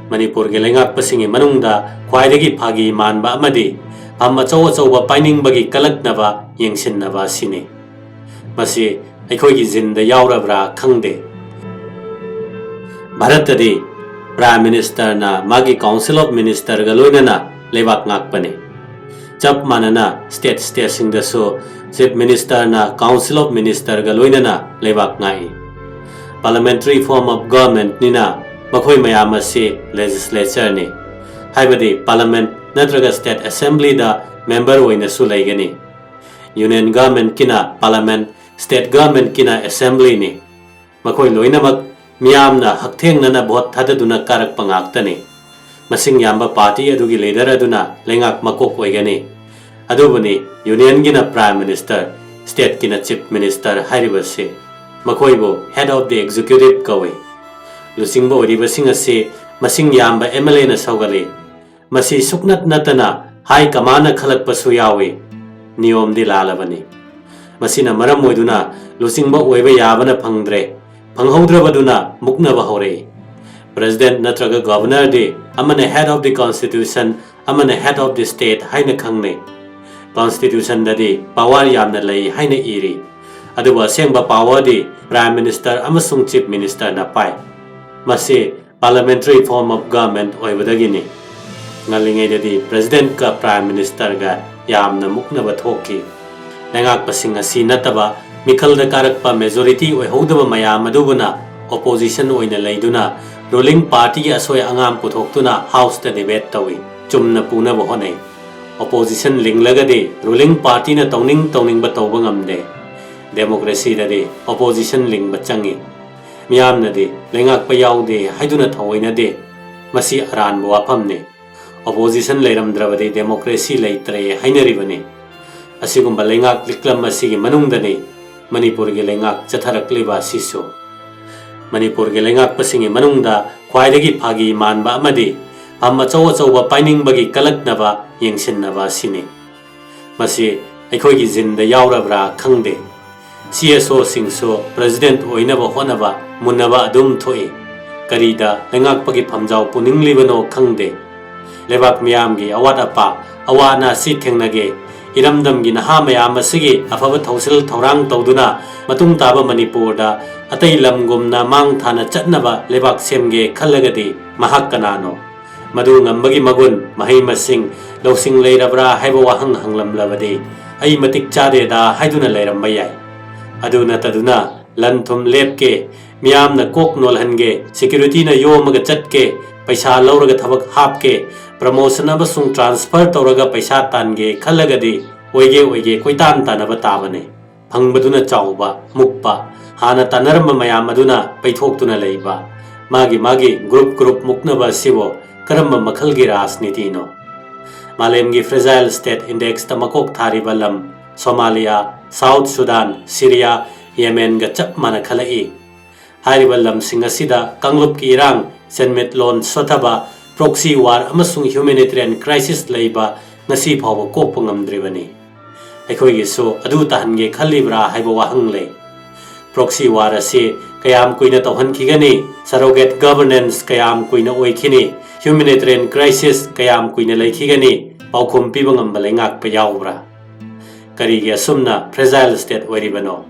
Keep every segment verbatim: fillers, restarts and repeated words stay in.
ꯃꯅꯤꯄꯨꯔꯒꯤ ꯂꯩꯉꯥꯛꯄꯁꯤꯡꯒꯤ ꯃꯅꯨꯡꯗ ꯈ꯭ꯋꯥꯏꯗꯒꯤ ꯐꯥꯒꯤ ꯃꯥꯟꯕ ꯑꯃꯗꯤ ꯐꯝ ꯑꯆꯧ ꯑꯆꯧꯕ ꯄꯥꯏꯅꯤꯡꯕꯒꯤ ꯀꯂꯛꯅꯕ, ꯌꯦꯡꯁꯤꯟꯅꯕ ꯑꯁꯤꯅꯤ꯫ ꯃꯁꯤ ꯑꯩꯈꯣꯏꯒꯤ ꯖꯤꯟꯗ ꯌꯥꯎꯔꯕ꯭ꯔꯥ ꯈꯪꯗꯦ꯫ ꯚꯥꯔꯠꯇꯗꯤ Prime Ministerꯅ ꯃꯥꯒꯤ Council of Ministerꯒ ꯂꯣꯏꯅꯅ ꯂꯩꯕꯥꯛ ꯉꯥꯛꯄꯅꯤ꯫ ꯆꯞ ꯃꯥꯟꯅꯅ state stateꯁꯤꯡꯗꯁꯨ Chief Ministerꯅ Council of Ministerꯒ ꯂꯣꯏꯅꯅ ꯂꯩꯕꯥꯛ ꯉꯥꯛꯏ꯫ Parliamentary form of governmentꯅꯤꯅ ꯃꯈꯣꯏ ꯃꯌꯥꯝ ꯑꯁꯤ legislatureꯅꯤ, ꯍꯥꯏꯕꯗꯤ Parliament ꯅꯠꯇ꯭ꯔꯒ State Assemblyꯗ member ꯑꯣꯏꯅꯁꯨ ꯂꯩꯒꯅꯤ꯫ Union governmentꯀꯤꯅ Parliament, state governmentꯀꯤꯅ Assemblyꯅꯤ꯫ ꯃꯈꯣꯏ ꯂꯣꯏꯅꯃꯛ ꯃꯤꯌꯥꯝꯅ ꯍꯛꯊꯦꯡꯅꯅ vote ꯊꯥꯗꯗꯨꯅ ꯀꯥꯔꯛꯄ ꯉꯥꯛꯇꯅꯤ꯫ ꯃꯁꯤꯡ ꯌꯥꯝꯕ party ꯑꯗꯨꯒꯤ leader ꯑꯗꯨꯅ ꯂꯩꯉꯥꯛ ꯃꯀꯣꯛ ꯑꯣꯏꯒꯅꯤ꯫ ꯑꯗꯨꯕꯨꯅꯤ Unionꯒꯤꯅ Prime Minister, stateꯀꯤꯅ Chief Minister ꯍꯥꯏꯔꯤꯕꯁꯤ꯫ ꯃꯈꯣꯏꯕꯨ Head of the Executive ꯀꯧꯏ꯫ ꯂꯨꯆꯤꯡꯕ ꯑꯣꯏꯔꯤꯕꯁꯤꯡ ꯑꯁꯤ ꯃꯁꯤꯡ ꯌꯥꯝꯕ MLAꯅ ꯁꯧꯒꯠꯂꯤ꯫ ꯃꯁꯤ ꯁꯨꯛꯅꯠ ꯅꯠꯇꯅ high commandꯅ ꯈꯜꯂꯛꯄꯁꯨ ꯌꯥꯎꯏ꯫ ꯅꯤꯌꯣꯝꯗꯤ ꯂꯥꯜꯂꯕꯅꯤ꯫ ꯃꯁꯤꯅ ꯃꯔꯝ ꯑꯣꯏꯗꯨꯅ ꯂꯨꯆꯤꯡꯕ ꯑꯣꯏꯕ ꯌꯥꯕꯅ ꯐꯪꯗ꯭ꯔꯦ꯫ ꯐꯪꯍꯧꯗ꯭ꯔꯕꯗꯨꯅ ꯃꯨꯛꯅꯕ ꯍꯧꯔꯛꯏ꯫ President ꯅꯠꯇ꯭ꯔꯒ Governorꯗꯤ ꯑꯃꯅ Head of the Constitution, ꯑꯃꯅ Head of the State ꯍꯥꯏꯅ ꯈꯪꯅꯩ꯫ Constitutionꯗꯗꯤ power ꯌꯥꯝꯅ ꯂꯩ ꯍꯥꯏꯅ ꯏꯔꯤ꯫ ꯑꯗꯨꯕꯨ ꯑꯁꯦꯡꯕ powerꯗꯤ Prime Minister ꯑꯃꯁꯨꯡ Chief Ministerꯅ ꯄꯥꯏ꯫ ꯃꯁꯤ Parliamentary form of government ꯑꯣꯏꯕꯗꯒꯤꯅꯤ꯫ ꯉꯜꯂꯤꯉꯩꯗꯗꯤ Presidentꯀ Prime Ministerꯒ ꯌꯥꯝꯅ ꯃꯨꯛꯅꯕ ꯊꯣꯛꯈꯤ꯫ ꯂꯩꯉꯥꯛꯄꯁꯤꯡ ꯑꯁꯤ ꯅꯠꯇꯕ ꯃꯤꯈꯜꯗ ꯀꯥꯔꯛꯄ majority ꯑꯣꯏꯍꯧꯗꯕ ꯃꯌꯥꯝ ꯑꯗꯨꯕꯨꯅ opposition ꯑꯣꯏꯅ ꯂꯩꯗꯨꯅ ruling partyꯒꯤ ꯑꯁꯣꯏ ꯑꯉꯥꯝ ꯄꯨꯊꯣꯛꯇꯨꯅ Houseꯇ debate ꯇꯧꯏ, ꯆꯨꯝꯅ ꯄꯨꯅꯕ ꯍꯣꯠꯅꯩ꯫ Opposition ꯂꯤꯡꯂꯒꯗꯤ ruling partyꯅ ꯇꯧꯅꯤꯡ ꯇꯧꯅꯤꯡꯕ ꯇꯧꯕ ꯉꯝꯗꯦ꯫ Democracyꯗꯗꯤ opposition ꯂꯤꯡꯕ ꯆꯪꯏ꯫ ꯃꯤꯌꯥꯝꯅꯗꯤ ꯂꯩꯉꯥꯛꯄ ꯌꯥꯎꯗꯦ ꯍꯥꯏꯗꯨꯅ ꯊꯑꯣꯏꯅꯗꯦ꯫ ꯃꯁꯤ ꯑꯔꯥꯟꯕ ꯋꯥꯐꯝꯅꯤ꯫ Opposition ꯂꯩꯔꯝꯗ꯭ꯔꯕꯗꯤ democracy ꯂꯩꯇ꯭ꯔꯦ ꯍꯥꯏꯅꯔꯤꯕꯅꯤ꯫ ꯑꯁꯤꯒꯨꯝꯕ ꯂꯩꯉꯥꯛ ꯂꯤꯛꯂꯝ ꯑꯁꯤꯒꯤ ꯃꯅꯨꯡꯗꯅꯤ ꯃꯅꯤꯄꯨꯔꯒꯤ ꯂꯩꯉꯥꯛ ꯆꯠꯊꯔꯛꯂꯤꯕ ꯑꯁꯤꯁꯨ꯫ ꯃꯅꯤꯄꯨꯔꯒꯤ ꯂꯩꯉꯥꯛꯄꯁꯤꯡꯒꯤ ꯃꯅꯨꯡꯗ ꯈ꯭ꯋꯥꯏꯗꯒꯤ ꯐꯥꯒꯤ ꯃꯥꯟꯕ ꯑꯃꯗꯤ ꯐꯝ ꯑꯆꯧ ꯑꯆꯧꯕ ꯄꯥꯏꯅꯤꯡꯕꯒꯤ ꯀꯂꯛꯅꯕ, ꯌꯦꯡꯁꯤꯟꯅꯕ ꯑꯁꯤꯅꯤ꯫ ꯃꯁꯤ ꯑꯩꯈꯣꯏꯒꯤ ꯖꯤꯟꯗ ꯌꯥꯎꯔꯕ꯭ꯔꯥ ꯈꯪꯗꯦ꯫ CSOꯁꯤꯡꯁꯨ President ꯑꯣꯏꯅꯕ ꯍꯣꯠꯅꯕ, ꯃꯨꯟꯅꯕ ꯑꯗꯨꯝ ꯊꯣꯛꯏ꯫ ꯀꯔꯤꯗ ꯂꯩꯉꯥꯛꯄꯒꯤ ꯐꯝꯖꯥꯎ ꯄꯨꯅꯤꯡꯂꯤꯕꯅꯣ ꯈꯪꯗꯦ꯫ ꯂꯩꯕꯥꯛ ꯃꯤꯌꯥꯝꯒꯤ ꯑꯋꯥꯠ ꯑꯄꯥ, ꯑꯋꯥ ꯑꯅꯥ ꯑꯁꯤ ꯊꯦꯡꯅꯒꯦ, ꯏꯔꯝꯗꯝꯒꯤ ꯅꯍꯥ ꯃꯌꯥꯝ ꯑꯁꯤꯒꯤ ꯑꯐꯕ ꯊꯧꯁꯤꯜ ꯊꯧꯔꯥꯡ ꯇꯧꯗꯨꯅ ꯃꯇꯨꯡ ꯇꯥꯕ ꯃꯅꯤꯄꯨꯔꯗ ꯑꯇꯩ ꯂꯝꯒꯨꯝꯅ ꯃꯥꯡ ꯊꯥꯅ ꯆꯠꯅꯕ ꯂꯩꯕꯥꯛ ꯁꯦꯝꯒꯦ ꯈꯜꯂꯒꯗꯤ ꯃꯍꯥꯛ ꯀꯅꯥꯅꯣ? ꯃꯗꯨ ꯉꯝꯕꯒꯤ ꯃꯒꯨꯟ, ꯃꯍꯩ ꯃꯁꯤꯡ, ꯂꯧꯁꯤꯡ ꯂꯩꯔꯕ꯭ꯔꯥ ꯍꯥꯏꯕ ꯋꯥꯍꯪ ꯍꯪꯂꯝꯂꯕꯗꯤ ꯑꯩ ꯃꯇꯤꯛ ꯆꯥꯗꯦꯗ ꯍꯥꯏꯗꯨꯅ ꯂꯩꯔꯝꯕ ꯌꯥꯏ꯫ ꯑꯗꯨ ꯅꯠꯇꯗꯨꯅ ꯂꯟ ꯊꯨꯝ ꯂꯦꯞꯀꯦ, ꯃꯤꯌꯥꯝꯅ ꯀꯣꯛ ꯅꯣꯜꯍꯟꯒꯦ, ꯁꯦꯀ꯭ꯌꯨꯔꯤꯇꯤꯅ ꯌꯣꯝꯃꯒ ꯆꯠꯀꯦ, ꯄꯩꯁꯥ ꯂꯧꯔꯒ ꯊꯕꯛ ꯍꯥꯞꯀꯦ, ꯄ꯭ꯔꯃꯣꯁꯟ ꯑꯃꯁꯨꯡ ꯇ꯭ꯔꯥꯟꯁꯐꯔ ꯇꯧꯔꯒ ꯄꯩꯁꯥ ꯇꯥꯟꯒꯦ ꯈꯜꯂꯒꯗꯤ ꯑꯣꯏꯒꯦ ꯑꯣꯏꯒꯦ ꯀꯣꯏꯇꯥꯟ ꯇꯥꯟꯅꯕ ꯇꯥꯕꯅꯤ꯫ ꯐꯪꯕꯗꯨꯅ ꯆꯥꯎꯕ, ꯃꯨꯛꯄ, ꯍꯥꯟꯅ ꯇꯥꯟꯅꯔꯝꯕ ꯃꯌꯥꯝ ꯑꯗꯨꯅ ꯄꯩꯊꯣꯛꯇꯨꯅ ꯂꯩꯕ, ꯃꯥꯒꯤ ꯃꯥꯒꯤ ꯒ꯭ꯔꯨꯞ ꯒ꯭ꯔꯨꯞ ꯃꯨꯛꯅꯕ ꯑꯁꯤꯕꯨ ꯀꯔꯝꯕ ꯃꯈꯜꯒꯤ ꯔꯥꯖꯅꯤꯇꯤꯅꯣ? ꯃꯥꯂꯦꯝꯒꯤ Fragile State Indexꯇ ꯃꯀꯣꯛ ꯊꯥꯔꯤꯕ ꯂꯝ ꯁꯣꯃꯥꯂꯤꯌꯥ, ꯁꯥꯎꯠ ꯁꯨꯗꯥꯟ, ꯁꯤꯔꯤꯌꯥ, ꯌꯦꯃꯦꯟꯒ ꯆꯞ ꯃꯥꯟꯅꯈꯠꯂꯛꯏ꯫ ꯍꯥꯏꯔꯤꯕ ꯂꯝꯁꯤꯡ ꯑꯁꯤꯗ ꯀꯥꯡꯂꯨꯞꯀꯤ ꯏꯔꯥꯡ, ꯁꯦꯟꯃꯤꯠꯂꯣꯟ ꯁꯣꯠꯊꯕ, ꯄ꯭ꯔꯣꯛꯁꯤ ꯋꯥꯔ ꯑꯃꯁꯨꯡ ꯍ꯭ꯌꯨꯃꯦꯅꯤꯇꯦꯔꯤꯌꯟ ꯀ꯭ꯔꯥꯏꯁꯤꯁ ꯂꯩꯕ ꯉꯁꯤ ꯐꯥꯎꯕ ꯀꯣꯛꯄ ꯉꯝꯗ꯭ꯔꯤꯕꯅꯤ꯫ ꯑꯩꯈꯣꯏꯒꯤꯁꯨ ꯑꯗꯨ ꯇꯥꯍꯟꯒꯦ ꯈꯜꯂꯤꯕ꯭ꯔꯥ ꯍꯥꯏꯕ ꯋꯥꯍꯪ ꯂꯩ꯫ ꯄ꯭ꯔꯣꯛꯁꯤ ꯋꯥꯔ ꯑꯁꯤ ꯀꯌꯥꯝ ꯀꯨꯏꯅ ꯇꯧꯍꯟꯈꯤꯒꯅꯤ? ꯁꯔꯣꯒꯦꯠ ꯒꯕꯔꯅꯦꯟꯁ ꯀꯌꯥꯝ ꯀꯨꯏꯅ ꯑꯣꯏꯈꯤꯅꯤ? ꯍ꯭ꯌꯨꯃꯦꯅꯤꯇꯦꯔꯤꯌꯟ ꯀ꯭ꯔꯥꯏꯁꯤꯁ ꯀꯌꯥꯝ ꯀꯨꯏꯅ ꯂꯩꯈꯤꯒꯅꯤ? ꯄꯥꯎꯈꯨꯝ ꯄꯤꯕ ꯉꯝꯕ ꯂꯩꯉꯥꯛꯄ ꯌꯥꯎꯕ꯭ꯔꯥ? ꯀꯔꯤꯒꯤ ꯑꯁꯨꯝꯅ ꯐ꯭ꯔꯦꯖꯥꯏꯜ ꯁ꯭ꯇꯦꯠ ꯑꯣꯏꯔꯤꯕꯅꯣ?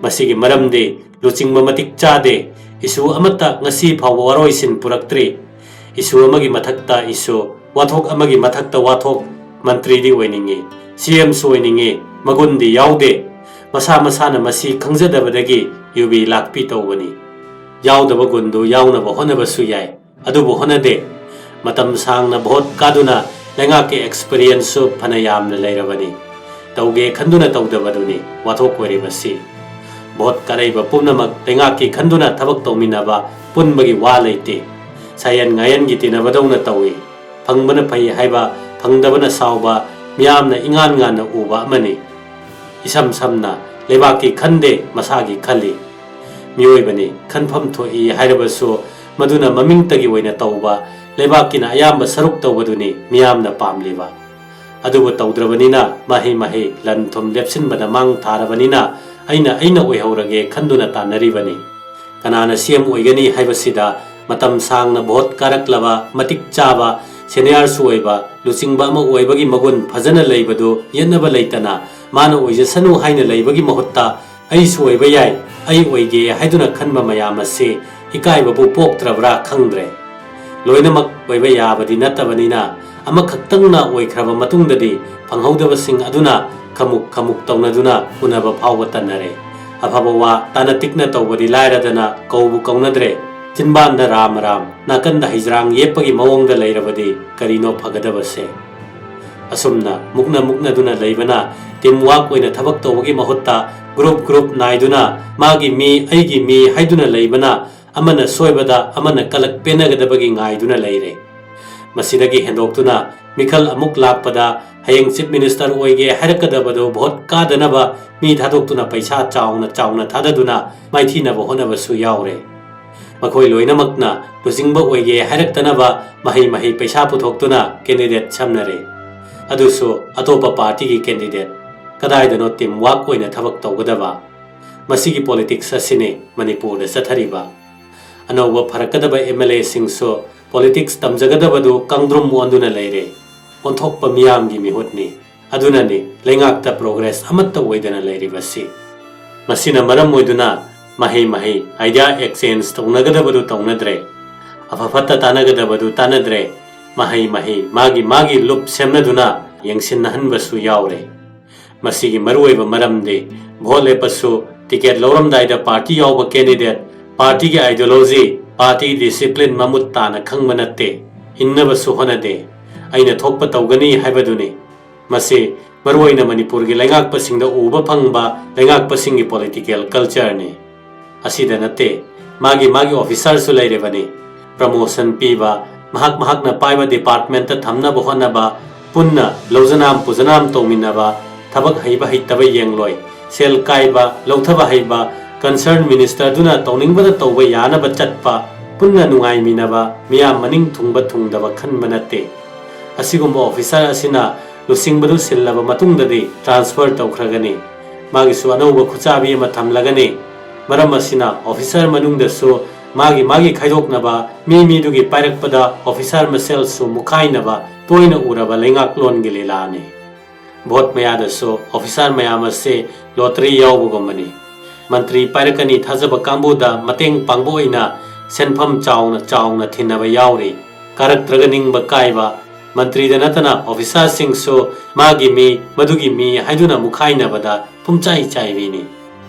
ꯃꯁꯤꯒꯤ ꯃꯔꯝꯗꯤ ꯂꯨꯆꯤꯡꯕ ꯃꯇꯤꯛ ꯆꯥꯗꯦ꯫ ꯏꯁꯨ ꯑꯃꯠꯇ ꯉꯁꯤ ꯐꯥꯎꯕ ꯋꯥꯔꯣꯏꯁꯤꯟ ꯄꯨꯔꯛꯇ꯭ꯔꯤ꯫ ꯏꯁꯨ ꯑꯃꯒꯤ ꯃꯊꯛꯇ ꯏꯁꯨ, ꯋꯥꯊꯣꯛ ꯑꯃꯒꯤ ꯃꯊꯛꯇ ꯋꯥꯊꯣꯛ꯫ ꯃꯟꯇ꯭ꯔꯤꯗꯤ ꯑꯣꯏꯅꯤꯡꯉꯤ, ꯁꯤ ꯑꯦꯝꯁꯨ ꯑꯣꯏꯅꯤꯡꯉꯤ, ꯃꯒꯨꯟꯗꯤ ꯌꯥꯎꯗꯦ꯫ ꯃꯁꯥ ꯃꯁꯥꯅ ꯃꯁꯤ ꯈꯪꯖꯗꯕꯗꯒꯤ ꯌꯨꯕꯤ ꯂꯥꯛꯄꯤ ꯇꯧꯕꯅꯤ꯫ ꯌꯥꯎꯗꯕ ꯒꯨꯟꯗꯨ ꯌꯥꯎꯅꯕ ꯍꯣꯠꯅꯕꯁꯨ ꯌꯥꯏ, ꯑꯗꯨꯕꯨ ꯍꯣꯠꯅꯗꯦ꯫ ꯃꯇꯝ ꯁꯥꯡꯅ ꯚꯣꯠ ꯀꯥꯗꯨꯅ ꯂꯩꯉꯥꯛꯀꯤ ꯑꯦꯛꯁꯄꯤꯔꯤꯌꯦꯟꯁꯁꯨ ꯐꯅ ꯌꯥꯝꯅ ꯂꯩꯔꯕꯅꯤ꯫ ꯇꯧꯒꯦ ꯈꯟꯗꯨꯅ ꯇꯧꯗꯕꯗꯨꯅꯤ ꯋꯥꯊꯣꯛ ꯑꯣꯏꯔꯤꯕꯁꯤ꯫ ꯚꯣꯠ ꯀꯥꯔꯩꯕ ꯄꯨꯝꯅꯃꯛ ꯂꯩꯉꯥꯛꯀꯤ ꯈꯟꯗꯨꯅ ꯊꯕꯛ ꯇꯧꯃꯤꯟꯅꯕ ꯄꯨꯟꯕꯒꯤ ꯋꯥ ꯂꯩꯇꯦ꯫ ꯁꯥꯌꯦꯟ ꯉꯥꯌꯦꯟꯒꯤ ꯇꯤꯟꯅꯕꯗꯧꯅ ꯇꯧꯏ꯫ ꯐꯪꯕꯅ ꯐꯩ ꯍꯥꯏꯕ, ꯐꯪꯗꯕꯅ ꯁꯥꯎꯕ, ꯃꯤꯌꯥꯝꯅ ꯏꯉꯥꯟ ꯉꯥꯟꯅ ꯎꯕ ꯑꯃꯅꯤ꯫ ꯏꯁꯝ ꯁꯝꯅ ꯂꯩꯕꯥꯛꯀꯤ ꯈꯟꯗꯦ, ꯃꯁꯥꯒꯤ ꯈꯜꯂꯤ꯫ ꯃꯤꯑꯣꯏꯕꯅꯤ, ꯈꯟꯐꯝ ꯊꯣꯛꯏ ꯍꯥꯏꯔꯕꯁꯨ ꯃꯗꯨꯅ ꯃꯃꯤꯡꯇꯒꯤ ꯑꯣꯏꯅ ꯇꯧꯕ, ꯂꯩꯕꯥꯛꯀꯤꯅ ꯑꯌꯥꯝꯕ ꯁꯔꯨꯛ ꯇꯧꯕꯗꯨꯅꯤ ꯃꯤꯌꯥꯝꯅ ꯄꯥꯝꯂꯤꯕ꯫ ꯑꯗꯨꯕꯨ ꯇꯧꯗ꯭ꯔꯕꯅꯤꯅ ꯃꯍꯩ ꯃꯍꯩ ꯂꯟ ꯊꯨꯝ ꯂꯦꯞꯁꯤꯟꯕꯗ ꯃꯥꯡ ꯊꯥꯔꯕꯅꯤꯅ ꯑꯩꯅ ꯑꯩꯅ ꯑꯣꯏꯍꯧꯔꯒꯦ ꯈꯟꯗꯨꯅ ꯇꯥꯟꯅꯔꯤꯕꯅꯤ꯫ ꯀꯅꯥꯅ ꯁꯤ ꯑꯦꯝ ꯑꯣꯏꯒꯅꯤ ꯍꯥꯏꯕꯁꯤꯗ ꯃꯇꯝ ꯁꯥꯡꯅ ꯚꯣꯠ ꯀꯥꯔꯛꯂꯕ, ꯃꯇꯤꯛ ꯆꯥꯕ, ꯁꯦꯅꯤꯌꯔꯁꯨ ꯑꯣꯏꯕ, ꯂꯨꯆꯤꯡꯕ ꯑꯃ ꯑꯣꯏꯕꯒꯤ ꯃꯒꯨꯟ ꯐꯖꯅ ꯂꯩꯕꯗꯨ ꯌꯦꯠꯅꯕ ꯂꯩꯇꯅ ꯃꯥꯅ ꯑꯣꯏꯖꯁꯅꯨ ꯍꯥꯏꯅ ꯂꯩꯕꯒꯤ ꯃꯍꯨꯠꯇ, "ꯑꯩꯁꯨ ꯑꯣꯏꯕ ꯌꯥꯏ, ꯑꯩ ꯑꯣꯏꯒꯦ" ꯍꯥꯏꯗꯨꯅ ꯈꯟꯕ ꯃꯌꯥꯝ ꯑꯁꯤ ꯏꯀꯥꯏꯕꯕꯨ ꯄꯣꯛꯇ꯭ꯔꯕ꯭ꯔꯥ ꯈꯪꯗ꯭ꯔꯦ꯫ ꯂꯣꯏꯅꯃꯛ ꯑꯣꯏꯕ ꯌꯥꯕꯗꯤ ꯅꯠꯇꯕꯅꯤꯅ, ꯑꯃꯈꯛꯇꯪꯅ ꯑꯣꯏꯈ꯭ꯔꯕ ꯃꯇꯨꯡꯗꯗꯤ ꯐꯪꯍꯧꯗꯕꯁꯤꯡ ꯑꯗꯨꯅ ꯈꯃꯨꯛ ꯈꯃꯨꯛ ꯇꯧꯅꯗꯨꯅ ꯎꯅꯕ ꯐꯥꯎꯕ ꯇꯟꯅꯔꯦ꯫ ꯑꯐꯕ ꯋꯥ ꯇꯥꯅ ꯇꯤꯛꯅ ꯇꯧꯕꯗꯤ ꯂꯥꯏꯔꯗꯅ ꯀꯧꯕꯨ ꯀꯧꯅꯗ꯭ꯔꯦ꯫ ꯆꯤꯟꯕꯥꯟꯗ ꯔꯥꯝ ꯔꯥꯝ, ꯅꯥꯀꯟꯗ ꯍꯩꯖ꯭ꯔꯥꯡ ꯌꯦꯞꯄꯒꯤ ꯃꯑꯣꯡꯗ ꯂꯩꯔꯕꯗꯤ ꯀꯔꯤꯅꯣ ꯐꯒꯗꯕꯁꯦ? ꯑꯁꯨꯝꯅ ꯃꯨꯛꯅ ꯃꯨꯛꯅꯗꯨꯅ ꯂꯩꯕꯅ team work ꯑꯣꯏꯅ ꯊꯕꯛ ꯇꯧꯕꯒꯤ ꯃꯍꯨꯠꯇ group group ꯅꯥꯏꯗꯨꯅ ꯃꯥꯒꯤ ꯃꯤ, ꯑꯩꯒꯤ ꯃꯤ ꯍꯥꯏꯗꯨꯅ ꯂꯩꯕꯅ ꯑꯃꯅ ꯁꯣꯏꯕꯗ ꯑꯃꯅ ꯀꯂꯛ ꯄꯦꯟꯅꯒꯗꯕꯒꯤ ꯉꯥꯏꯗꯨꯅ ꯂꯩꯔꯦ꯫ ꯃꯁꯤꯗꯒꯤ ꯍꯦꯟꯗꯣꯛꯇꯨꯅ ꯃꯤꯈꯜ ꯑꯃꯨꯛ ꯂꯥꯛꯄꯗ ꯍꯌꯦꯡ Chief Minister ꯑꯣꯏꯒꯦ ꯍꯥꯏꯔꯛꯀꯗꯕꯗꯨ ꯚꯣꯠ ꯀꯥꯗꯅꯕ ꯃꯤ ꯊꯥꯗꯣꯛꯇꯨꯅ ꯄꯩꯁꯥ ꯆꯥꯎꯅ ꯆꯥꯎꯅ ꯊꯥꯗꯗꯨꯅ ꯃꯥꯏꯊꯤꯅꯕ ꯍꯣꯠꯅꯕꯁꯨ ꯌꯥꯎꯔꯦ꯫ ꯃꯈꯣꯏ ꯂꯣꯏꯅꯃꯛꯅ ꯂꯨꯆꯤꯡꯕ ꯑꯣꯏꯒꯦ ꯍꯥꯏꯔꯛꯇꯅꯕ ꯃꯍꯩ ꯃꯍꯩ ꯄꯩꯁꯥ ꯄꯨꯊꯣꯛꯇꯨꯅ candidate ꯁꯝꯅꯔꯦ꯫ ꯑꯗꯨꯁꯨ ꯑꯇꯣꯞꯄ party ꯒꯤ candidate꯫ ꯀꯗꯥꯏꯗꯅꯣ team work ꯑꯣꯏꯅ ꯊꯕꯛ ꯇꯧꯒꯗꯕ? ꯃꯁꯤꯒꯤ politics ꯑꯁꯤꯅꯤ ꯃꯅꯤꯄꯨꯔꯗ ꯆꯠꯊꯔꯤꯕ꯫ ꯑꯅꯧꯕ ꯐꯔꯛꯀꯗꯕ MLA ꯁꯤꯡꯁꯨ politics ꯇꯝꯖꯒꯗꯕꯗꯨ ꯀꯥꯡꯗ꯭ꯔꯨꯝ ꯑꯣꯟꯗꯨꯅ ꯂꯩꯔꯦ꯫ ꯑꯣꯟꯊꯣꯛꯄ ꯃꯤꯌꯥꯝꯒꯤ ꯃꯤꯍꯨꯠꯅꯤ꯫ ꯑꯗꯨꯅꯅꯤ ꯂꯩꯉꯥꯛꯇ progress ꯑꯃꯠꯇ ꯑꯣꯏꯗꯅ ꯂꯩꯔꯤꯕꯁꯤ꯫ ꯃꯁꯤꯅ ꯃꯔꯝ ꯑꯣꯏꯗꯨꯅ ꯃꯍꯩ ꯃꯍꯩ idea exchange ꯇꯧꯅꯒꯗꯕꯗꯨ ꯇꯧꯅꯗ꯭ꯔꯦ꯫ ꯑꯐ ꯐꯠꯇ ꯇꯥꯟꯅꯒꯗꯕꯗꯨ ꯇꯥꯟꯅꯗ꯭ꯔꯦ꯫ ꯃꯍꯩ ꯃꯍꯩ ꯃꯥꯒꯤ ꯃꯥꯒꯤ ꯂꯨꯞ ꯁꯦꯝꯅꯗꯨꯅ ꯌꯦꯡꯁꯤꯟꯅꯍꯟꯕꯁꯨ ꯌꯥꯎꯔꯦ꯫ ꯃꯁꯤꯒꯤ ꯃꯔꯨꯑꯣꯏꯕ ꯃꯔꯝꯗꯤ ꯚꯣꯠ ꯂꯦꯞꯄꯁꯨ ticket ꯂꯧꯔꯝꯗꯥꯏꯗ party ꯌꯥꯎꯕ candidate, party ꯒꯤ ideology, party discipline ꯃꯃꯨꯠ ꯇꯥꯅ ꯈꯪꯕ ꯅꯠꯇꯦ, ꯏꯟꯅꯕꯁꯨ ꯍꯣꯠꯅꯗꯦ꯫ ꯑꯩꯅ ꯊꯣꯛꯄ ꯇꯧꯒꯅꯤ ꯍꯥꯏꯕꯗꯨꯅꯤ꯫ ꯃꯁꯤ ꯃꯔꯨꯑꯣꯏꯅ ꯃꯅꯤꯄꯨꯔꯒꯤ ꯂꯩꯉꯥꯛꯄꯁꯤꯡꯗ ꯎꯕ ꯐꯪꯕ ꯂꯩꯉꯥꯛꯄꯁꯤꯡꯒꯤ political culture ꯅꯤ꯫ ꯑꯁꯤꯗ ꯅꯠꯇꯦ, ꯃꯥꯒꯤ ꯃꯥꯒꯤ officer ꯁꯨ ꯂꯩꯔꯤꯕꯅꯤ꯫ Promotion ꯄꯤꯕ, ꯃꯍꯥꯛ ꯃꯍꯥꯛꯅ ꯄꯥꯏꯕ department ꯊꯝꯅꯕ ꯍꯣꯠꯅꯕ, ꯄꯨꯟꯅ ꯂꯧꯖꯅꯥꯝ ꯄꯨꯖꯅꯥꯝ ꯇꯧꯃꯤꯟꯅꯕ, ꯊꯕꯛ ꯍꯩꯕ ꯍꯩꯇꯕ ꯌꯦꯡꯂꯣꯏ, ꯁꯦꯜ ꯀꯥꯏꯕ, ꯂꯧꯊꯕ ꯍꯩꯕ, concern minister ꯗꯨꯅ ꯇꯧꯅꯤꯡꯕꯗ ꯇꯧꯕ ꯌꯥꯅꯕ ꯆꯠꯄ, ꯄꯨꯟꯅ ꯅꯨꯡꯉꯥꯏꯃꯤꯟꯅꯕ, ꯃꯤꯌꯥꯝ ꯃꯅꯤꯡ ꯊꯨꯡꯕ ꯊꯨꯡꯗꯕ ꯈꯟꯕ ꯅꯠꯇꯦ꯫ ꯑꯁꯤꯒꯨꯝꯕ officer ꯑꯁꯤꯅ ꯂꯨꯆꯤꯡꯕꯗꯨ ꯁꯤꯜꯂꯕ ꯃꯇꯨꯡꯗꯗꯤ transfer ꯇꯧꯈ꯭ꯔꯒꯅꯤ꯫ ꯃꯥꯒꯤꯁꯨ ꯑꯅꯧꯕ ꯈꯨꯠꯆꯥꯕꯤ ꯑꯃ ꯊꯝꯂꯒꯅꯤ꯫ ꯃꯔꯝ ꯑꯁꯤꯅ officer ꯃꯅꯨꯡꯗꯁꯨ ꯃꯥꯒꯤ ꯃꯥꯒꯤ ꯈꯥꯏꯗꯣꯛꯅꯕ, ꯃꯤ ꯃꯤꯗꯨꯒꯤ ꯄꯥꯏꯔꯛꯄꯗ ꯑꯣꯐꯤꯁꯥꯔ ꯃꯁꯦꯜꯁꯨ ꯃꯨꯈꯥꯏꯅꯕ ꯇꯣꯏꯅ ꯎꯔꯕ ꯂꯩꯉꯥꯛꯂꯣꯟꯒꯤ ꯂꯤꯂꯥꯅꯤ꯫ ꯚꯣꯠ ꯃꯌꯥꯗꯁꯨ ꯑꯣꯐꯤꯁꯥꯔ ꯃꯌꯥꯝ ꯑꯁꯤ ꯂꯣꯇꯔꯤ ꯌꯥꯎꯕꯒꯨꯝꯕꯅꯤ꯫ ꯃꯟꯇ꯭ꯔꯤ ꯄꯥꯏꯔꯛꯀꯅꯤ ꯊꯥꯖꯕ ꯀꯥꯡꯕꯨꯗ ꯃꯇꯦꯡ ꯄꯥꯡꯕ ꯑꯣꯏꯅ ꯁꯦꯟꯐꯝ ꯆꯥꯎꯅ ꯆꯥꯎꯅ ꯊꯤꯟꯅꯕ ꯌꯥꯎꯔꯤ꯫ ꯀꯥꯔꯛꯇ꯭ꯔꯒ ꯅꯤꯡꯕ ꯀꯥꯏꯕ, ꯃꯟꯇ꯭ꯔꯤꯗ ꯅꯠꯇꯅ ꯑꯣꯐꯤꯁꯥꯔꯁꯤꯡꯁꯨ ꯃꯥꯒꯤ ꯃꯤ, ꯃꯗꯨꯒꯤ ꯃꯤ ꯍꯥꯏꯗꯨꯅ ꯃꯨꯈꯥꯏꯅꯕꯗ ꯄꯨꯝꯆꯥꯏ ꯆꯥꯏꯕꯤꯅꯤ꯫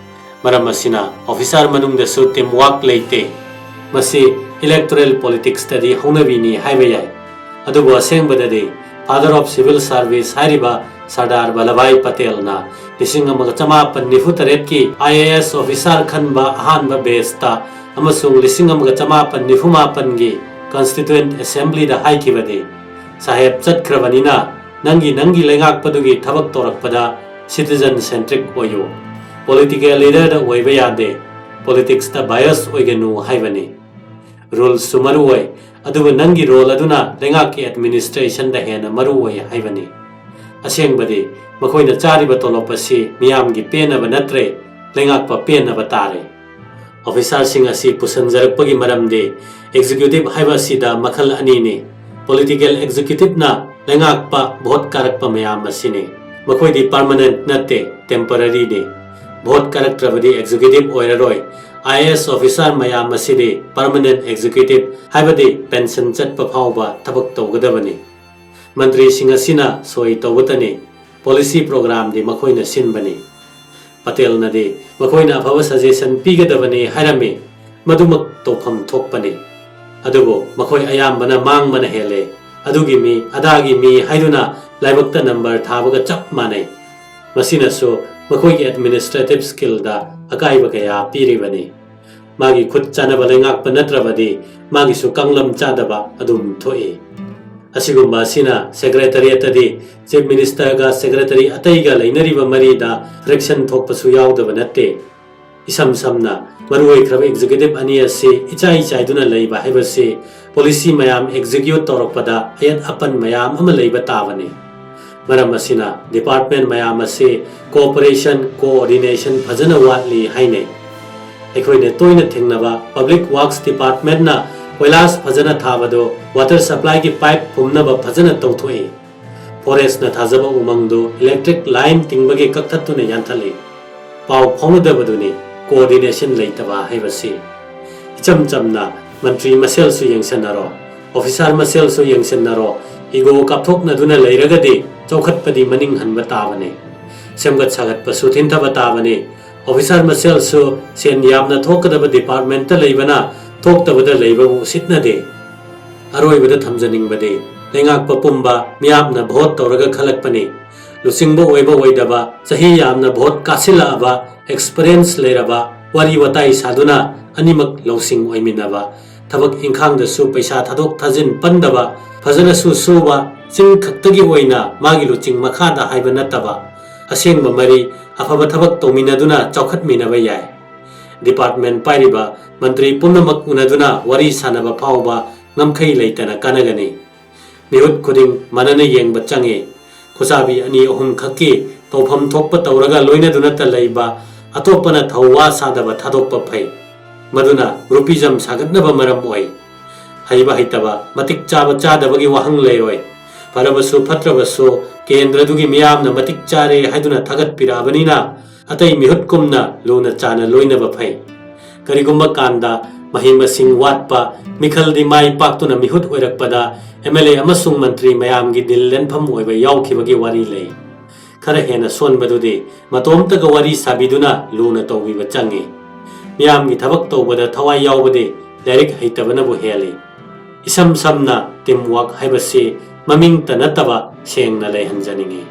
ꯃꯔꯝ ꯑꯁꯤꯅ ꯑꯣꯐꯤꯁꯥꯔ ꯃꯅꯨꯡꯗꯁꯨ ꯇꯤꯝ ꯋꯥꯔꯛ ꯂꯩꯇꯦ꯫ ꯃꯁꯤ ꯏꯂꯦꯛꯇꯣꯔꯦꯜ ꯄꯣꯂꯤꯇꯤꯛꯁꯇꯗꯤ ꯍꯧꯅꯕꯤꯅꯤ ꯍꯥꯏꯕ ꯌꯥꯏ꯫ ꯑꯗꯨꯕꯨ ꯑꯁꯦꯡꯕꯗꯗꯤ Father of Civil Service ꯍꯥꯏꯔꯤꯕ ꯁꯔꯗꯥꯔ ꯚꯜꯂꯚꯚꯥꯏ ꯄꯇꯦꯜꯅ ꯂꯤꯁꯤꯡ ꯑꯃꯒ ꯆꯃꯥꯄꯟ ꯅꯤꯐꯨ ꯇꯔꯦꯠꯀꯤ IAS ꯑꯣꯐꯤꯁꯥꯔ ꯈꯟꯕ ꯑꯍꯥꯟꯕ ꯕꯦꯁꯇ ꯑꯃꯁꯨꯡ ꯂꯤꯁꯤꯡ ꯑꯃꯒ ꯆꯃꯥꯄꯟ ꯅꯤꯐꯨ ꯃꯥꯄꯟꯒꯤ Constituent Assemblyꯗ ꯍꯥꯏꯈꯤꯕꯗꯤ, "ꯁꯥꯍꯦꯕ ꯆꯠꯈ꯭ꯔꯕꯅꯤꯅ ꯅꯪꯒꯤ, ꯅꯪꯒꯤ ꯂꯩꯉꯥꯛꯄꯗꯨꯒꯤ ꯊꯕꯛ ꯇꯧꯔꯛꯄꯗ citizen centric ꯑꯣꯏꯌꯨ꯫ ꯄꯣꯂꯤꯇꯤꯀꯦꯜ ꯂꯤꯗꯔꯗ ꯑꯣꯏꯕ ꯌꯥꯗꯦ, ꯄꯣꯂꯤꯇꯤꯛꯁꯇ ꯕꯥꯏꯁ ꯑꯣꯏꯒꯅꯨ" ꯍꯥꯏꯕꯅꯤ꯫ ꯔꯨꯜꯁꯁꯨ ꯃꯔꯨ ꯑꯣꯏ, ꯑꯗꯨꯕꯨ ꯅꯪꯒꯤ ꯔꯣꯜ ꯑꯗꯨꯅ ꯂꯩꯉꯥꯛꯀꯤ ꯑꯦꯗꯃꯤꯅꯤꯁꯇ꯭ꯔꯦꯁꯟꯗ ꯍꯦꯟꯅ ꯃꯔꯨ ꯑꯣꯏ ꯍꯥꯏꯕꯅꯤ꯫ ꯑꯁꯦꯡꯕꯗꯤ ꯃꯈꯣꯏꯅ ꯆꯥꯔꯤꯕ ꯇꯣꯂꯣꯞ ꯑꯁꯤ ꯃꯤꯌꯥꯝꯒꯤ ꯄꯦꯟꯅꯕ ꯅꯠꯇ꯭ꯔꯦ, ꯂꯩꯉꯥꯛꯄ ꯄꯦꯟꯅꯕ ꯇꯥꯔꯦ꯫ ꯑꯣꯐꯤꯁꯥꯔꯁꯤꯡ ꯑꯁꯤ ꯄꯨꯁꯟꯖꯔꯛꯄꯒꯤ ꯃꯔꯝꯗꯤ ꯑꯦꯛꯖꯤꯀ꯭ꯌꯨꯇꯤꯚ ꯍꯥꯏꯕ ꯑꯁꯤꯗ ꯃꯈꯜ ꯑꯅꯤꯅꯤ꯫ ꯄꯣꯂꯤꯇꯤꯀꯦꯜ ꯑꯦꯛꯖꯤꯀ꯭ꯌꯨꯇꯤꯚꯅ ꯂꯩꯉꯥꯛꯄ ꯚꯣꯠ ꯀꯥꯔꯛꯄ ꯃꯌꯥꯝ ꯑꯁꯤꯅꯤ꯫ ꯃꯈꯣꯏꯗꯤ ꯄꯔꯃꯅꯦꯟꯠ ꯅꯠꯇꯦ, ꯇꯦꯝꯄꯔꯔꯤꯅꯤ꯫ ꯚꯣꯠ ꯀꯥꯔꯛꯇ꯭ꯔꯕꯗꯤ ꯑꯦꯛꯖꯤꯀ꯭ꯌꯨꯇꯤꯚ ꯑꯣꯏꯔꯔꯣꯏ꯫ IAS ꯑꯣꯐꯤꯁꯥꯔ ꯃꯌꯥꯝ ꯑꯁꯤꯗꯤ ꯄꯔꯃꯅꯦꯟꯠ ꯑꯦꯛꯖꯤꯀ꯭ꯌꯨꯇꯤꯚ, ꯍꯥꯏꯕꯗꯤ ꯄꯦꯟꯁꯟ ꯆꯠꯄ ꯐꯥꯎꯕ ꯊꯕꯛ ꯇꯧꯒꯗꯕꯅꯤ꯫ ꯃꯟꯇ꯭ꯔꯤꯁꯤꯡ ꯑꯁꯤꯅ ꯁꯣꯏ ꯇꯧꯕꯇꯅꯤ꯫ ꯄꯣꯂꯤꯁꯤ ꯄ꯭ꯔꯣꯒ꯭ꯔꯥꯝꯗꯤ ꯃꯈꯣꯏꯅ ꯁꯤꯟꯕꯅꯤ꯫ ꯄꯇꯦꯜꯅꯗꯤ ꯃꯈꯣꯏꯅ ꯑꯐꯕ ꯁꯖꯦꯁꯟ ꯄꯤꯒꯗꯕꯅꯤ ꯍꯥꯏꯔꯝꯃꯤ꯫ ꯃꯗꯨꯃꯛ ꯇꯧꯐꯝ ꯊꯣꯛꯄꯅꯤ꯫ ꯑꯗꯨꯕꯨ ꯃꯈꯣꯏ ꯑꯌꯥꯝꯕꯅ ꯃꯥꯡꯕꯅ ꯍꯦꯜꯂꯦ꯫ ꯑꯗꯨꯒꯤ ꯃꯤ, ꯑꯗꯥꯒꯤ ꯃꯤ ꯍꯥꯏꯗꯨꯅ ꯂꯥꯏꯕꯛꯇ ꯅꯝꯕꯔ ꯊꯥꯕꯒ ꯆꯞ ꯃꯥꯟꯅꯩ꯫ ꯃꯁꯤꯅꯁꯨ ꯃꯈꯣꯏꯒꯤ ꯑꯦꯗꯃꯤꯅꯤꯁꯇ꯭ꯔꯦꯇꯤꯚ ꯁ꯭ꯀꯤꯜꯗ ꯑꯀꯥꯏꯕ ꯀꯌꯥ ꯄꯤꯔꯤꯕꯅꯤ꯫ ꯃꯥꯒꯤ ꯈꯨꯠ ꯆꯥꯟꯅꯕ ꯂꯩꯉꯥꯛꯄ ꯅꯠꯇ꯭ꯔꯕꯗꯤ ꯃꯥꯒꯤꯁꯨ ꯀꯥꯡꯂꯝ ꯆꯥꯗꯕ ꯑꯗꯨꯝ ꯊꯣꯛꯏ꯫ ꯑꯁꯤꯒꯨꯝꯕ ꯑꯁꯤꯅ ꯁꯦꯀ꯭ꯔꯦꯇꯔꯤꯌꯦꯠꯇꯗꯤ ꯆꯤꯐ ꯃꯤꯅꯤꯁꯇꯔꯒ ꯁꯦꯀ꯭ꯔꯦꯇꯔꯤ ꯑꯇꯩꯒ ꯂꯩꯅꯔꯤꯕ ꯃꯔꯤꯗ ꯐ꯭ꯔꯤꯛꯁꯟ ꯊꯣꯛꯄꯁꯨ ꯌꯥꯎꯗꯕ ꯅꯠꯇꯦ꯫ ꯏꯁꯝ ꯁꯝꯅ, ꯃꯔꯨꯑꯣꯏꯈ꯭ꯔꯕ ꯑꯦꯛꯖꯤꯀ꯭ꯌꯨꯇꯤꯚ ꯑꯅꯤ ꯑꯁꯤ ꯏꯆꯥꯏ ꯆꯥꯏꯗꯨꯅ ꯂꯩꯕ ꯍꯥꯏꯕꯁꯤ ꯄꯣꯂꯤꯁꯤ ꯃꯌꯥꯝ ꯑꯦꯛꯖꯤꯀ꯭ꯌꯨꯠ ꯇꯧꯔꯛꯄꯗ ꯑꯌꯦꯠ ꯑꯄꯟ ꯃꯌꯥꯝ ꯑꯃ ꯂꯩꯕ ꯇꯥꯕꯅꯤ꯫ ꯃꯔꯝ ꯑꯁꯤꯅ ꯗꯤꯄꯥꯔꯠꯃꯦꯟꯠ ꯃꯌꯥꯝ ꯑꯁꯤ ꯀꯣꯑꯣꯄꯔꯦꯁꯟ, ꯀꯣꯑꯣꯔꯗꯤꯅꯦꯁꯟ ꯐꯖꯅ ꯋꯥꯠꯂꯤ ꯍꯥꯏꯅꯩ꯫ ꯑꯩꯈꯣꯏꯅ ꯇꯣꯏꯅ ꯊꯦꯡꯅꯕ Public Works Departmentꯅ ꯀꯣꯏꯂꯥꯁ ꯐꯖꯅ ꯊꯥꯕꯗꯨ water supplyꯒꯤ pipe ꯄꯨꯝꯅꯕ ꯐꯖꯅ ꯇꯧꯊꯣꯛꯏ꯫ Forestꯅ ꯊꯥꯖꯕ ꯎꯃꯪꯗꯨ electric line ꯇꯤꯡꯕꯒꯤ ꯀꯛꯊꯠꯇꯨꯅ ꯌꯥꯟꯊꯠꯂꯤ꯫ ꯄꯥꯎ ꯐꯥꯎꯅꯗꯕꯗꯨꯅꯤ coordination ꯂꯩꯇꯕ ꯍꯥꯏꯕꯁꯤ꯫ ꯏꯆꯝ ꯆꯝꯅ ꯃꯟꯇ꯭ꯔꯤ ꯃꯁꯦꯜꯁꯨ ꯌꯦꯡꯁꯟꯅꯔꯣ, officer ꯃꯁꯦꯜꯁꯨ ꯌꯦꯡꯁꯟꯅꯔꯣ, ego ꯀꯥꯞꯊꯣꯛꯅꯗꯨꯅ ꯂꯩꯔꯒꯗꯤ ꯆꯥꯎꯈꯠꯄꯗꯤ ꯃꯅꯤꯡ ꯍꯟꯕ ꯇꯥꯕꯅꯤ꯫ ꯁꯦꯝꯒꯠ ꯁꯥꯒꯠꯄꯁꯨ ꯊꯤꯟꯊꯕ ꯇꯥꯕꯅꯤ꯫ Officer ꯃꯁꯦꯜꯁꯨ ꯁꯦꯟ ꯌꯥꯝꯅ ꯊꯣꯛꯀꯗꯕ departmentꯇ ꯂꯩꯕꯅ ꯊꯣꯛꯇꯕꯗ ꯂꯩꯕꯕꯨ ꯎꯁꯤꯠꯅꯗꯦ꯫ ꯑꯔꯣꯏꯕꯗ ꯊꯝꯖꯅꯤꯡꯕꯗꯤ, ꯂꯩꯉꯥꯛꯄ ꯄꯨꯝꯕ ꯃꯤꯌꯥꯝꯅ vote ꯇꯧꯔꯒ ꯈꯜꯂꯛꯄꯅꯤ꯫ ꯂꯨꯆꯤꯡꯕ ꯑꯣꯏꯕ ꯑꯣꯏꯗꯕ, ꯆꯍꯤ ꯌꯥꯝꯅ vote ꯀꯥꯁꯤꯜꯂꯛꯑꯕ, experience ꯂꯩꯔꯕ, ꯋꯥꯔꯤ ꯋꯥꯇꯥꯏ ꯁꯥꯗꯨꯅ ꯑꯅꯤꯃꯛ ꯂꯧꯁꯤꯡ ꯑꯣꯏꯃꯤꯟꯅꯕ, ꯊꯕꯛ ꯏꯪꯈꯥꯡꯗꯁꯨ ꯄꯩꯁꯥ ꯊꯥꯗꯣꯛ ꯊꯥꯖꯤꯟ ꯄꯟꯗꯕ, ꯐꯖꯅꯁꯨ ꯁꯨꯕ, ꯆꯤꯟ ꯈꯛꯇꯒꯤ ꯑꯣꯏꯅ ꯃꯥꯒꯤ ꯂꯨꯆꯤꯡ ꯃꯈꯥꯗ ꯍꯥꯏꯕ ꯅꯠꯇꯕ, ꯑꯁꯦꯡꯕ ꯃꯔꯤ, ꯑꯐꯕ ꯊꯕꯛ ꯇꯧꯃꯤꯟꯅꯗꯨꯅ ꯆꯥꯎꯈꯠꯃꯤꯟꯅꯕ ꯌꯥꯏ꯫ Department ꯄꯥꯏꯔꯤꯕ ꯃꯟꯇ꯭ꯔꯤ ꯄꯨꯝꯅꯃꯛ ꯎꯅꯗꯨꯅ ꯋꯥꯔꯤ ꯁꯥꯟꯅꯕ ꯐꯥꯎꯕ ꯉꯝꯈꯩ ꯂꯩꯇꯅ ꯀꯥꯟꯅꯒꯅꯤ꯫ ꯃꯤꯍꯨꯠ ꯈꯨꯗꯤꯡ ꯃꯥꯟꯅꯅ ꯌꯦꯡꯕ ꯆꯪꯏ꯫ ꯈꯨꯁꯥꯕꯤ ꯑꯅꯤ ꯑꯍꯨꯝ ꯈꯛꯀꯤ ꯇꯧꯐꯝ ꯊꯣꯛꯄ ꯇꯧꯔꯒ ꯂꯣꯏꯅꯗꯨꯅꯇ ꯂꯩꯕ, ꯑꯇꯣꯞꯄꯅ ꯊꯧꯋꯥ ꯁꯥꯗꯕ ꯊꯥꯗꯣꯛꯄ ꯐꯩ꯫ ꯃꯗꯨꯅ groupism ꯁꯥꯒꯠꯅꯕ ꯃꯔꯝ ꯑꯣꯏ꯫ ꯍꯩꯕ ꯍꯩꯇꯕ, ꯃꯇꯤꯛ ꯆꯥꯕ ꯆꯥꯗꯕꯒꯤ ꯋꯥꯍꯪ ꯂꯩꯔꯣꯏ꯫ ꯐꯔꯕꯁꯨ ꯐꯠꯇ꯭ꯔꯕꯁꯨ ꯀꯦꯟꯗ꯭ꯔꯗꯨꯒꯤ ꯃꯤꯌꯥꯝꯅ ꯃꯇꯤꯛ ꯆꯥꯔꯦ ꯍꯥꯏꯗꯨꯅ ꯊꯥꯒꯠꯄꯤꯔꯛꯑꯕꯅꯤꯅ ꯑꯇꯩ ꯃꯤꯍꯨꯠꯀꯨꯝꯅ ꯂꯨꯅ ꯆꯥꯅ ꯂꯣꯏꯅꯕ ꯐꯩ꯫ ꯀꯔꯤꯒꯨꯝꯕ ꯀꯥꯟꯗ ꯃꯍꯩ ꯃꯁꯤꯡ ꯋꯥꯠꯄ, ꯃꯤꯈꯜꯗꯤ ꯃꯥꯏ ꯄꯥꯛꯇꯨꯅ ꯃꯤꯍꯨꯠ ꯑꯣꯏꯔꯛꯄꯗ MLA ꯑꯃꯁꯨꯡ ꯃꯟꯇ꯭ꯔꯤ ꯃꯌꯥꯝꯒꯤ ꯗꯤꯜ ꯂꯦꯟꯐꯝ ꯑꯣꯏꯕ ꯌꯥꯎꯈꯤꯕꯒꯤ ꯋꯥꯔꯤ ꯂꯩ꯫ ꯈꯔ ꯍꯦꯟꯅ ꯁꯣꯟꯕꯗꯨꯗꯤ ꯃꯇꯣꯝꯇꯒ ꯋꯥꯔꯤ ꯁꯥꯕꯤꯗꯨꯅ ꯂꯨꯅ ꯇꯧꯕꯤꯕ ꯆꯪꯏ꯫ ꯃꯤꯌꯥꯝꯒꯤ ꯊꯕꯛ ꯇꯧꯕꯗ ꯊꯋꯥꯏ ꯌꯥꯎꯕꯗꯤ ꯂꯥꯏꯔꯤꯛ ꯍꯩꯇꯕꯅꯕꯨ ꯍꯦꯜꯂꯤ꯫ ꯏꯁꯝ ꯁꯝꯅ team work ꯍꯥꯏꯕꯁꯤ ꯃꯃꯤꯡꯇ ꯅꯠꯇꯕ ꯁꯦꯡꯅ ꯂꯩꯍꯟꯖꯅꯤꯡꯏ꯫